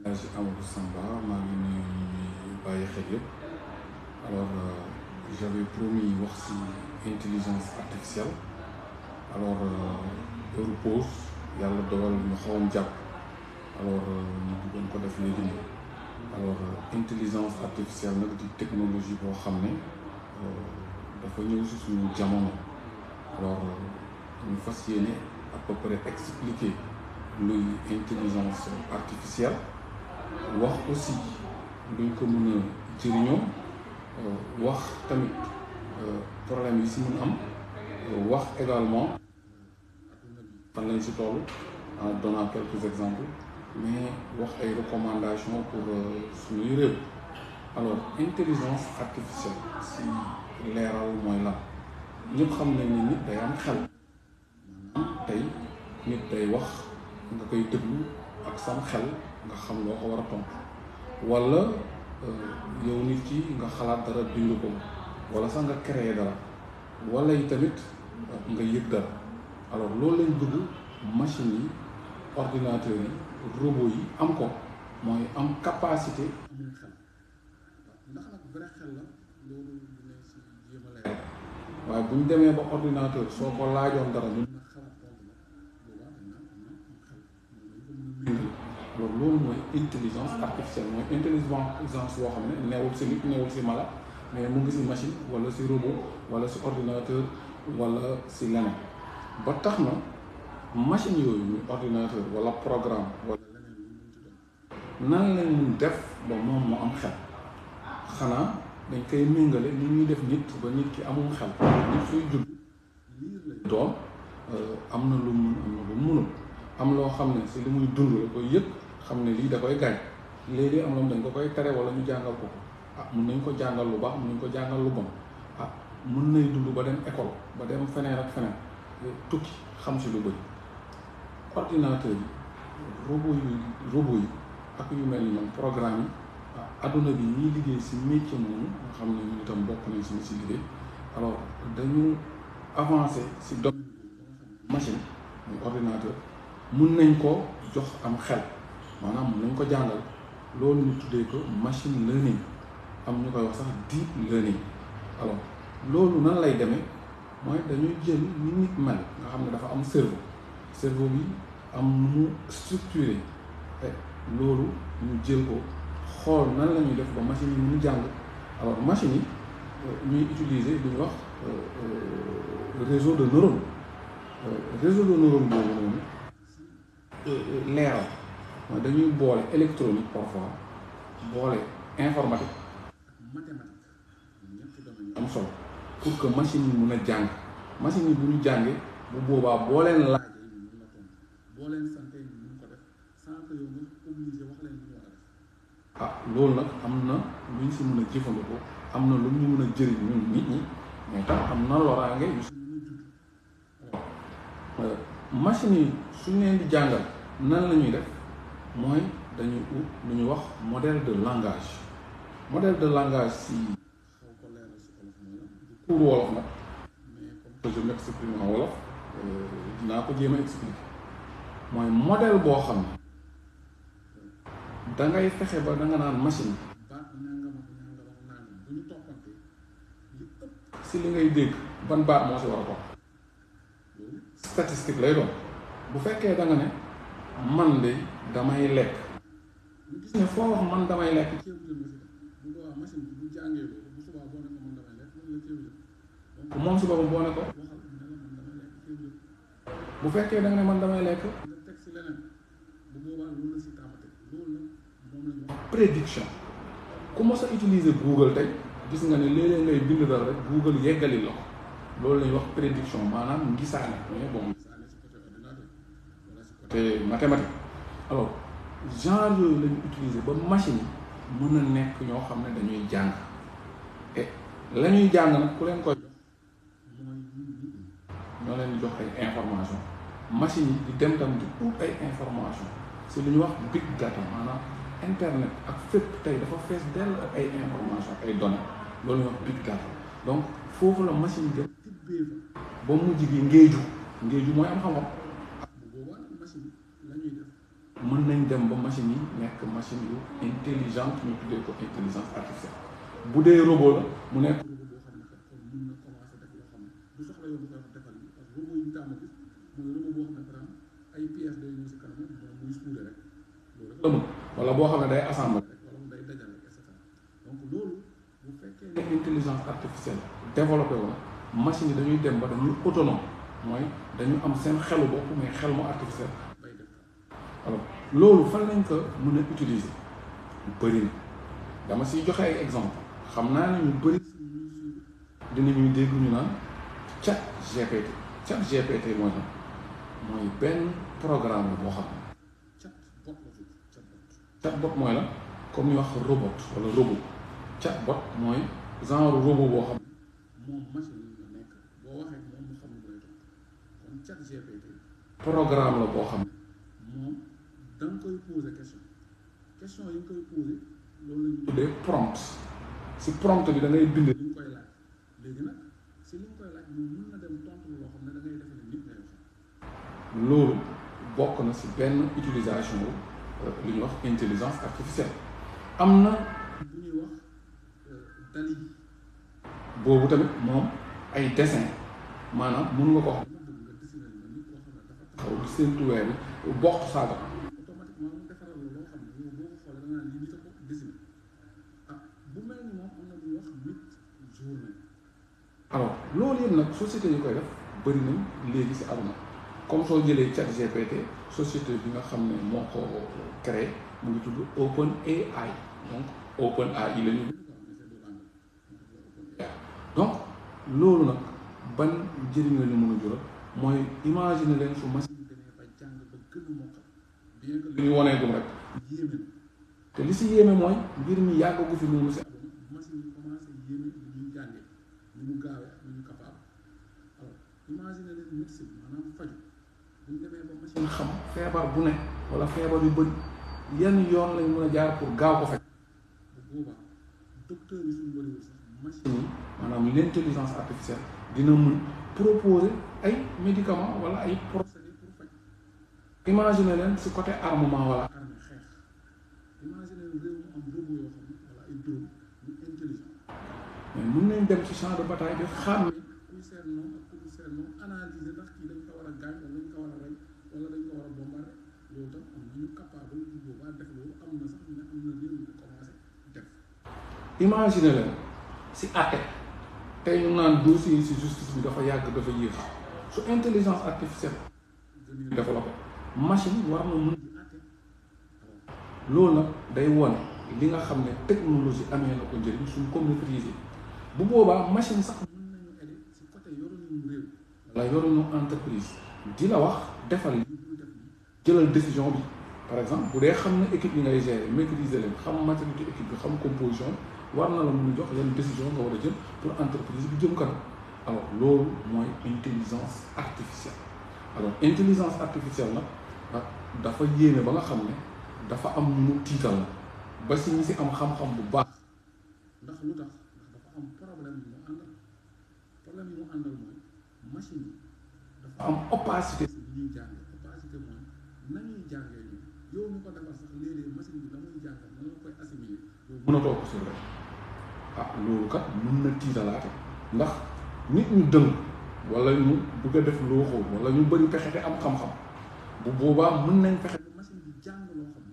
Elhadji Amadou Samba maa ngi nuyu ñuy bàyyi xel yëpp. Alors j'avais promis wax ci intelligence artificielle. Alors heure pause yàlla dogal ñu xawoon jàpp. Alors ñu bëggoon ko def léegi nii. Alors intelligence artificielle nag di technologie boo xam ne dafa ñëw ci suñu jamono. Alors ñu fas yéene à peu près expliquer luy intelligence artificielle. wax aussi luñ ko mën a jëriñoo wax tamit problème yi si mën am wax également fan lañ si toll en donnant quelques exemples mais wax ay recommandations pour suñuy réew. Alors intelligence artificielle si leeral mooy lan ñëpp xam nañ ni nit day am xel maanaam tey nit day wax nga koy déglu ak sam xel nga xam loo ko war a tontu wala yow nit ki nga xalaat dara bind ko wala sax nga créer dara wala yi tamit nga yëg dara. Alors loolu lañ bëgg machine yi ordinateur yi robot yi am ko mooy am capacité amul xel ndax nag vrai xel la loolu dina si jéem a leer waaye bu ñu demee ba ordinateur soo ko laajoon dara ñu na xalaat tontu la boobaa dañ am xel alors loolu mooy intelligence artificielle mooy intelligence boo xam ne newul si nit newul si mala mais mu ngi si machine wala si robot wala si ordinateur wala si leneen ba tax na machine yooyu muy ordinateur wala programme wala leneen lu mu ci doon nan lañ mun def ba moom mu am xel xanaa dañ koy méngale ni ñuy def nit ba nit ki amul xel nit suy judd liir lay doon am na lu mun am na lu munul am loo xam ne si li muy dund la koy yëg xam ne lii da koy gaañ léegi am na dañ ko koy tere wala ñu jàngal ko mun nañ ko jàngal lu baax mun nañ ko jàngal lu bon mun nay dund ba dem école ba dem feneen ak feneen tukki xam si lu bëri. ordinateur yi robot yi ak yu mel ni man programme yi adduna bi ñuy liggéey si métier moomu nga xam ne ñu itam bokk nañ si si liggéey. alors dañu avancé si domaine machine muy ordinateur mun nañ ko jox am xel maanaam mun nañ ko jàngal loolu ñu tuddee ko machine learning am ñu koy wax sax deep learning. alors loolu nan lay demee mooy dañuy jël ni nit mel nga xam ne dafa am cerveau bi am nu mu structuré loolu ñu jël ko xool nan la ñuy def ba machine yi ñu jàng. alors machine yi ñuy utiliser lu ñuy wax réseau de neurones boobu noonu leeral mooy dañuy boole électronique parfois boole informatique mathématique ñetti domaine am solo pour que machine yi mun a jàng. machine yi bu ñu jàngee bu boobaa boo leen laajee ñu mun la tontu boo leen sante ñu mun ko def sans que yow nga obligé wax leen lu ñu war a def. loolu nag am na lu ñu si mën a jëfandikoo am na lu ñu mën a jëriñ ñun nit ñi mais tam am na loraange yu si mën a judd. alors machine yi suñ leen di jàngal nan la ñuy def mooy dañuy ut lu ñuy wax modèle de langage si xaw ko leeral si olof mooy la du cours wolof nag mais comme que je m'exprime en wolof dinaa ko jéem a expliquer mooy modèle boo xam ne da ngay fexe ba da nga naan machine baat nangam ak nangam bu ñu toppante li ëpp si li ngay dégg ban baat moo si war a topp loolu statistique lay doon. bu fekkee da nga ne man de damay lekk ñu gis ne foo wax man damay lekk ceebu jën la si def bu boobaa machine bi bu jàngee loolu bu subaa boo ne ko man damay lekk man la ceebu jën donc moom si boppam boo ne ko waxal ne la man damay lekk ceebu jën bu fekkee da nga ne man damay lekk nga teg si leneen bu boobaa loolu la si tàmbate loolu nag moom la ñu wax prédiction. ku mos a utiliser Google tey gis nga ne léeg-léeg ngay bind dara rek Google yeggali la ko loolu la ñuy wax prédiction maanaam ngisaane mais bon ngisaane si côté ordinateur wala si côté mathématique. alors genre yooyu la ñu utiliser ba machine yi mën a nekk ñoo xam ne dañuy jàng et la ñuy jàng nag ku leen koy jox mooy ñun nit ñi ñoo leen di jox ay information machine yi di dem tam di ut ay information si lu ñuy wax big data maanaam internet ak fépp tey dafa fees dell ak ay information ay données loolu ñuy wax big data. donc foofu la machine yi dem tibbee fa ba mujj gi ngéeju mooy am xam-xam. bu boobaa nag machine la ñuy def mën nañ dem ba machine yi nekk machine yu intelligente ñu tuddee ko intelligence artificielle bu dee robot la mu nekk robot boo xam ne kat kon mën na commencé def loo xam ne du soxla yow nga koy wax defal yi parce que robot yi ñu tàmm gis mooy robot boo xam ne par exemple ay pièces day ñëw si kanam moom muy suude rek loolu rek la mën wala boo xam ne day assemblé rek wala mu day dajale et cetera donc loolu bu fekkee ne intelligence artificielle développé wu na machine yi dañuy dem ba dañuy autonome mooy dañu am seen xelu bopp mais xel mu artificiel bay def alors loolu fan lañ ko mën a utiliser bëri na dama siy joxe ay exemple xam naa ne ñu bëri si ñuy suivre dinañuy dégg ñu naan chat GPT chat GPT mooy lan mooy benn programme la boo xam ne chat bot la tudd chat bot mooy la comme ñu wax robot wala robot chat bot mooy genre robot boo xam ne moom machine yi la nekk boo waxee moom mu xam ne lay doon kon chat GPT programme la boo xam ne moom da nga koy poser question yi nga koy poser loolu la ñuy tuddee prompt si prompt bi da ngay bind li nga koy laaj léegi nag si li nga koy laaj moom mën na dem tontu loo xam ne da ngay defe ne nit ngay wax loolu bokk na si benn utilisation li ñuy wax intelligence artificielle am na bu ñuy wax dali boobu tamit moom ay dessin maanaam mën nga ko wax dama bëgg nga dessiner ma nit koo xam ne dafa taxaw di séentu weer bi bokk saaga automatiquement mu defaral la loo xam ne yow boo ko xoolee da nga naan lii nit a ko dessiner ah bu mel ni moom am na lu ñuy wax nit journée alors loolu yëpp nag société yi koy def bëri nañ léegi si aduna comme soo jëlee chat GPT société bi nga xam ne moo ko créé mu ngi tudd Open AI donc Open AI la ñu donc loolu nag ban njëriñ la ñu mën a jural mooy imaginer leen su machine bi demee ba jàng ba gën a mokkal bien que li ñu waneegum rek yéeme na te li si yéeme mooy mbir mi yàggagu fi noonu si aduna machine yi commencé yéeme ni ñuy jàngee ni mu gaawee ak ni ñu capable alors imaginer leen médecine maanaam faju bu ñu demee ba machine xam feebar bu ne wala feebar yu bëri yenn yoon lañ mën a jaar pour gaaw ko faj bu boobaa docteur yi suñu bëriwul sax machine yi maanaam l'intelligence artificielle dina mën proposer ay médicaments wala ay procédés pour faj imaginer leen si côté armement wala armée xeex imaginer leen réew mu am robot yoo xam ne wala ay drone yu intelligent mais mën nañ dem ci champ de bataille bi xam ne kuy seen noonu ak kuy seen noonu analyser ndax kii dañ ko war a gaañ wala dañ ko war a rey wala dañ ko war a bombarder loolu tam am nañu capable bu boobaa def loolu am na sax ñu ne am na réew yu ko commencé def imaginer leen si àtte tey ñu naan dossier yi si justice bi dafa yàgg dafa yéex su intelligence artificielle dañuy développé machine war na mën di àtte loolu nag day wone li nga xam ne technologie amee na ko njëriñ suñ ko maîtriser bu boobaa machine sax mën nañu aider si côté yoruñu réew wala yoruñu entreprise di la wax defal li ñu def li jëlal décision bi par exemple bu dee xam ne équipe yi ngay gérer maîtriser leen xam maturité équipe bi xam composition war na la mun jox yan décision nga war a jël pour entreprise bi jëm kanam alors loolu mooy intelligence artificielle alors intelligence artificielle nag dafa yéeme ba nga xam ne dafa am ñu mu tiital la ba si ñi si am xam-xam bu baax ndax lu tax ndax dafa am problème yi mu àndal mooy machine yi dafa am opacité si ñuy jàngee opacité mooy nañuy jàngee ñun yow ñu ko defar sax léeg-léeg machine bi la muy jàngal na la koy assimiler yow mënatoo ko sur loolu kat mën na tiitalaate ndax nit ñu dëng wala ñu bëgg a def loo xool wala ñu bëri pexe te am xam-xam bu boobaa mën nañ fexe machine bi jàng loo xam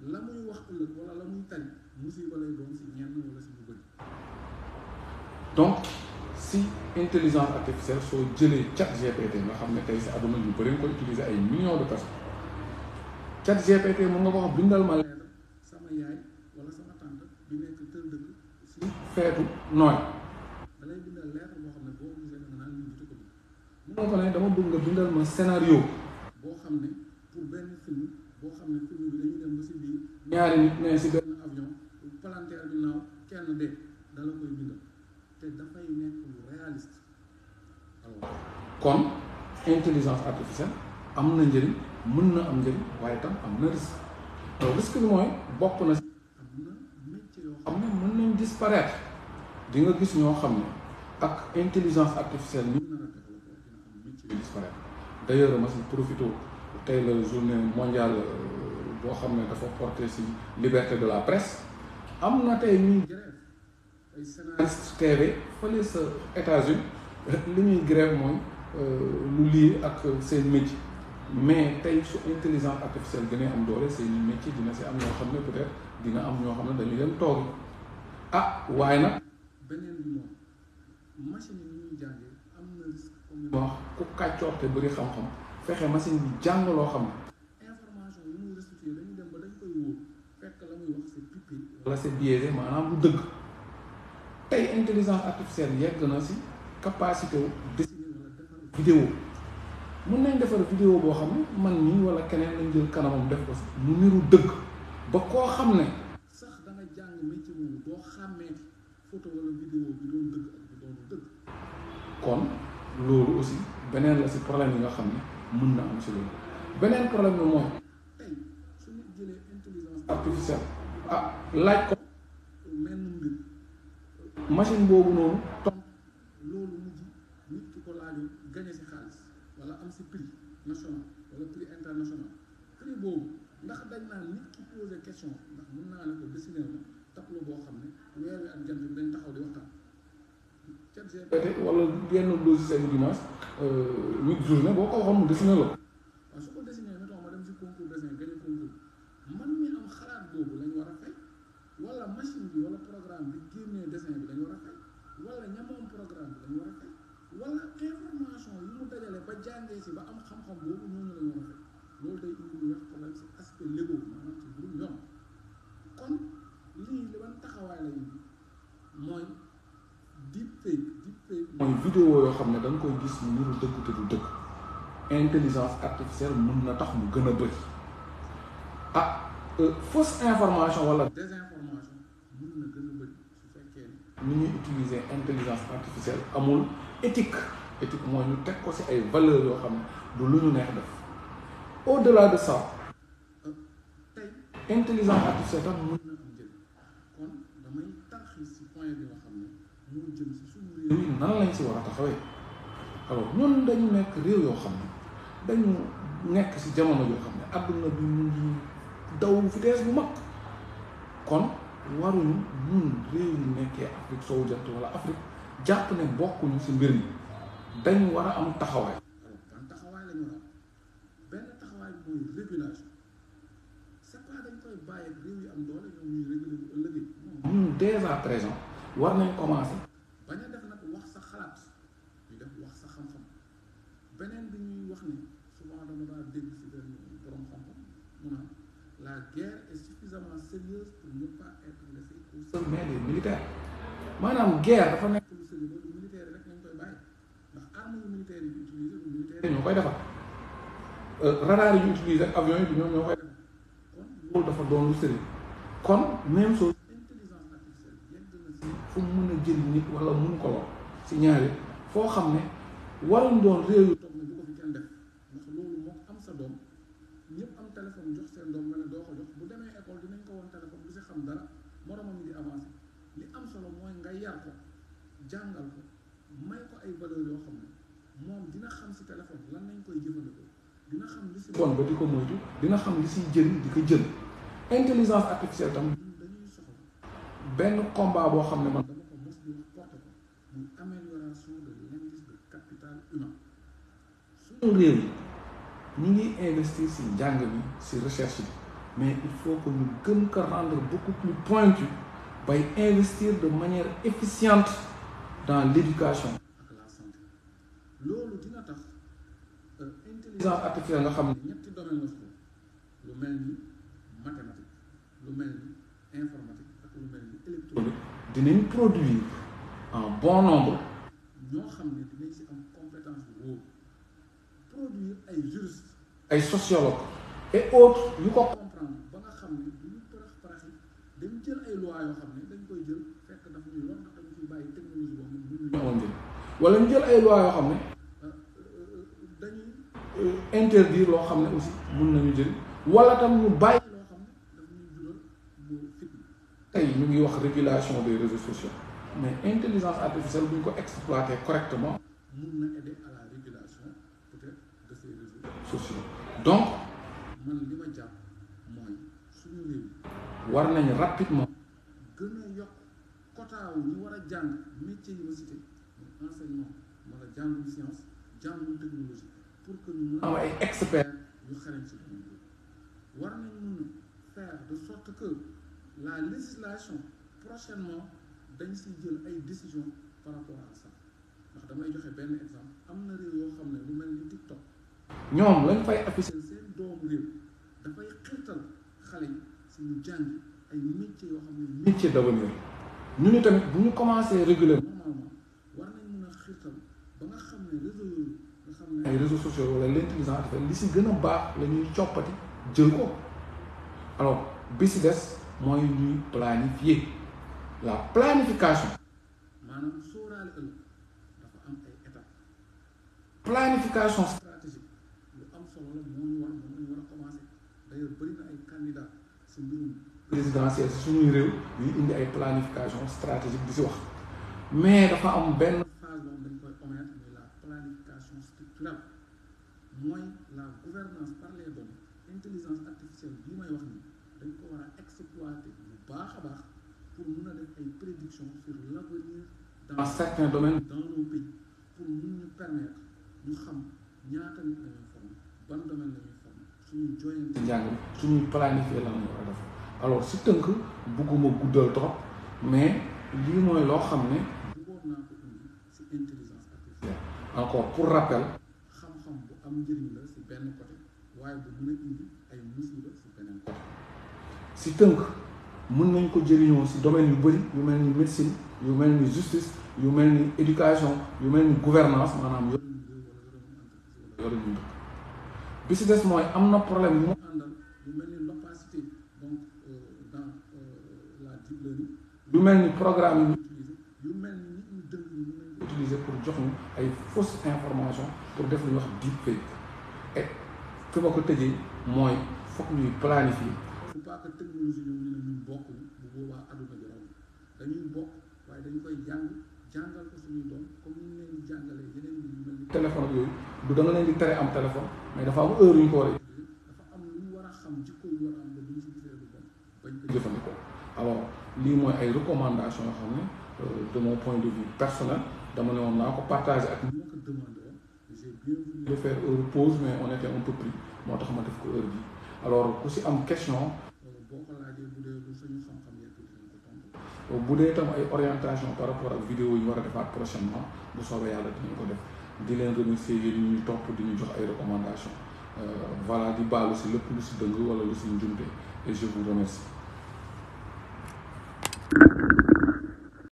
ne la muy wax ëllëg wala la muy tari musiba lay doon si ñenn wala si ñu bëri donc si intelligence artificielle soo jëlee chat GPT nga xam ne tey si àdduna ñu bëri nga ko utiliser ay millions de personnes chat GPT mën nga ko wax bindal ma lettre sama yaay wala sama tante bi nekk tël dëkk si feetu nooy da lay bindal lettre boo xam ne boo gisee da nga naan lii ko bi mën nga ko ne dama bëgg nga bindal ma scénario boo xam ne pour benn film boo xam ne film bi dañuy dem ba si biir ñaari nit ne si benn avion palanteer bi naaw kenn dee da la koy bindal te dafay nekk lu réaliste alors kon intelligence artificielle am na njëriñ mën na am njëriñ waaye tam am na risque alors risque bi mooy bokk na si am na métier yoo xam ne mën nañ disparaître di nga gis ñoo xam ne ak intelligence artificielle ni nar a développé dina am métier yu disparaître d'ailleurs ma si profité tey la journée mondiale boo xam ne dafa porté ci liberté de la presse am na tey ñuy grève ay scénariste TV fële sa États-Unis li ñuy grève mooy lu lii ak seen métier mais tey su intelligence artificielle gën a am doole seen métier dina si am ñoo xam ne peut-être dina am ñoo xam ne dañu leen toogi waaye nag beneen bi moom machine yi ñuy jàngee am na risque comme wax ku kàccoor te bëri xam-xam fexe machine bi jàng loo xam ne information yi muy restitué dañu dem ba dañ koy wóor fekk la muy wax c'est pipi wala c'est biaisé maanaam lu dëgg tey intelligence artificielle yegg na si capacité wu dessiner wala defar vidéo mun nañ defar vidéo boo xam ne man nii wala keneen lañ jël kanamam def ko si mu niru dëgg ba koo xam ne sax da nga jàng métier moomu doo xàmmee photo wala vidéo bi doon dëgg ak bi doon dëgg kon loolu aussi beneen la si problème yi nga xam ne mën na am si loolu beneen problème bi mooy tey su ñu jëlee intelligence artificielle laaj ko menn mbir machine boobu noonu tom loolu mujj nit ki ko laajoon gagné si xaalis wala am si prix national wala prix international prix boobu ndax dañ naan nit ki posé question ndax mën naa ne ko dessiner ma tableau boo xam ne weer wi ak jant bi dañ taxaw di waxtaan chat GPT wala yenn logiciel dimanche huit journée boo ko waxoon mu dessiner la ko waaw su ko dessiner mettons ma dem si concours dessin gagné concours man mi am xalaat boobu lañ war a fay wala machine bi wala programme bi génnee dessin bi lañ war a fay wala ñamoom programme bi lañ war a fay wala information yi mu dajale ba jàngee si ba am xam-xam boobu ñooñu lañ war a fay loolu day indi lu wax problème si aspect légaux maanaam ci mbirum yoon kon lii li ban taxawaay la indi mooy deepfake mooy vidéo yoo xam ne da nga koy gis mu niru dëgg te du dëgg intelligence artificielle mën na tax mu gën a bëri fausse information wala désinformation mën na gën a bëri su fekkee ni ñuy utiliser intelligence artificielle amul éthique mooy ñu teg ko ci ay valeurs yoo xam ne du lu ñu neex def au-delà de ça tey intelligence artificielle tam mën na am jël kon damay tarxis ci point bi nga xam ne moo jëm ci suñu réew yi nan lañ ci war a taxawee alors ñun dañu nekk réew yoo xam ne dañu nekk ci jamono yoo xam ne adduna bi mu ngi daw vitesse bu mag kon waruñu ñun réew yi nekkee Afrique sowu jant wala Afrique jàpp ne bokkuñu ci mbir mi dañu war a am taxawaay. alors ban taxawaay la ñu war a am benn taxawaay bi mooy régulation c'est pas dañ koy bàyyi ak réew yi am doole ñoom ñuy réguler bu ëllëgee. ñun dès à présent war nañ commencer. bañ a def nag wax sa xalaat ñu def wax sa xam-xam beneen bi ñuy wax ne souvent dama daa dégg ci benn borom xam-xam mu naan la guerre est suffisamment sérieuse pour ne pas être laissée au seul main des militaires maanaam guerre dafa nekk lu sérieux loolu militaire rek nañ koy bàyyi ndax armes yu militaires yi utiliser du militaire ñoo koy defar radar yi ñu utiliser ak avions yi du ñoom ñoo koy defar kon loolu dafa doon lu sérieux kon même chose intelligence artificielle yegg na si fu mu mën a jël nit wala mun ko lor si ñaari foo xam ne waruñ doon réew yu toog ne bu ko fi kenn def ndax loolu moo am sa doom ñëpp am téléphone jox seen doom nga ne doo ko jox bu demee école dinañ ko woon téléphone du si xam dara moromam yi di avancé li am solo mooy nga yar ko jàngal ko may ko ay valeurs yoo xam ne moom dina xam si téléphone lan nañ koy jëfandikoo dina xam li si bon ba di ko moytu dina xam li siy jëriñ di ko jël intelligence artificielle tam dañuy soxla benn combat boo xam ne man dama ko mos di porté ko muy amélioration de l'indice de capital humain suñu réew yi ñu ngi investir si njàng bi si recherche bi mais il faut que ñu gën ko rendre beaucoup plus pointu bay investir de manière efficiente dans l'éducation ak la santé loolu dina tax intelligence artificielle nga xam ne ñetti domaine la soxla lu mel ni mathématique lu mel ni informatique ak lu mel ni électronique dinañ produire en bon nombre ñoo xam ne dinañ si am compétence bu wóor produire ay juristes ay sociologues et autres yu ko comprendre ba nga xam ne du ñu paraxi dañ jël ay lois yoo xam ne dañ koy jël fekk daf ñuy lor ndax dañu ciy bàyyi technologie boo xam ne mënuñu amoon njëriñ wala ñu jël ay lois yoo xam ne dañuy interdire loo xam ne aussi mën nañu jël wala tam ñu bàyyi loo xam ne daf ñuy jural bu fitna tey ñu ngi wax régulation des réseaux sociaux mais intelligence artificielle bu ñu ko exploiter correctement mën na aider à la régulation peut-être de ces réseaux sociaux donc man li ma jàpp mooy suñu réew war nañ rapidement gën a yokk quota wu ñu war a jàng métier yi ma cité muy enseignement wala jàngum science jàngum technologie pour que ñu mën a am ay experts yu xarañ ci dugub war nañ mën a faire de sorte que la législation prochainement dañ si jël ay décisions par rapport à ça ndax damay joxe benn exemple am na réew yoo xam ne lu mel ni TikTok ñoom lañ fay afficher seen doomu réew dafay xirtal xale yi si ñu jàng ay métiers yoo xam ne métier d'avenir ñu ni tamit bu ñu commencé réguler normalement war nañ mën a xirtal ba nga xam ne réseau yooyu nga xam ne ay réseaux sociaux wala l'intelligence artificielle li si gën a baax la ñuy coppati jël ko alors bi si des mooy ñuy planifier la planification maanaam sóoraale ëllëg dafa am ay étapes planification stratégique lu am solo la moo ñu war a commencer d'ailleurs bëri na ay candidats si mbirum présidentiel si suñuy réew yuy indi ay planification stratégique di si wax mais dafa am benn phase moom dañ koy omettre muy la planification structurelle mooy la gouvernance par les données intelligence artificielle bii may wax ni dañ ko war a exploiter bu baax a baax pour mun a def ay prédictions sur l'avenir dans certains domaines dans nos pays pour mun ñu permettre ñu xam ñaata nit la ñuy former ban domaine la ñuy former suñuy joyante njàng suñuy planifier la ñu war a def alors si tënk bugguma guddal trop mais lii mooy loo xam ne bëggoon naa ko indi si intelligence artificielle encore pour rappel xam-xam bu am njëriñ la si benn côté waaye bu mën a indi ay musiba si beneen côté si tënk mën nañ ko jëriñoo si domaine yu bëri yu mel ni médecine yu mel ni justice yu mel ni éducation yu mel ni gouvernance maanaam yoru ñu dëkk bi si des mooy am na problème yu mu àndal yu mel ni l'opacité donc dans la deep learning yu mel ni programme yi ñu utiliser yu mel ni nit ñu dëng ñu mën nañ ko utiliser pour jox ñu ay fausses informations pour def lu ñuy wax deep fake et fi ma ko tëjee mooy foog ñuy planifier faut pas que technologie ñoom ñu ne ñun bokk bu boobaa adduna bi raw dañuy bokk waaye dañ koy jàngal ko suñuy doom comme ni ñu leen di jàngalee yeneen bi yu mel ni téléphone yooyu du da nga leen di tere am téléphone mais dafa am heure yu ñu ko war a dafa am lu ñu war a xam jikko yu war a am ba duñ si gisee lu bon bañ ko jëfandikoo alors lii mooy ay recommandations yoo xam ne de mon point de vue personnel dama ne woon naa ko partager ak ñi ma ko demandé woon j'ai bien voulu le faire heure pause mais on était un peu pris moo tax ma def ko heure bi alors ku si am question boo ko laajee bu dee lu suñu xam-xam yegg dinañ ko tontu bu dee tam ay orientation par rapport ak vidéo yi ñu war a defaat prochainement bu soobee yàlla dinañ ko def di leen remercier yéen ñu topp di ñu jox ay recommandations voilà di baalu si lépp lu si dëng wala lu si njumte et je vous remercie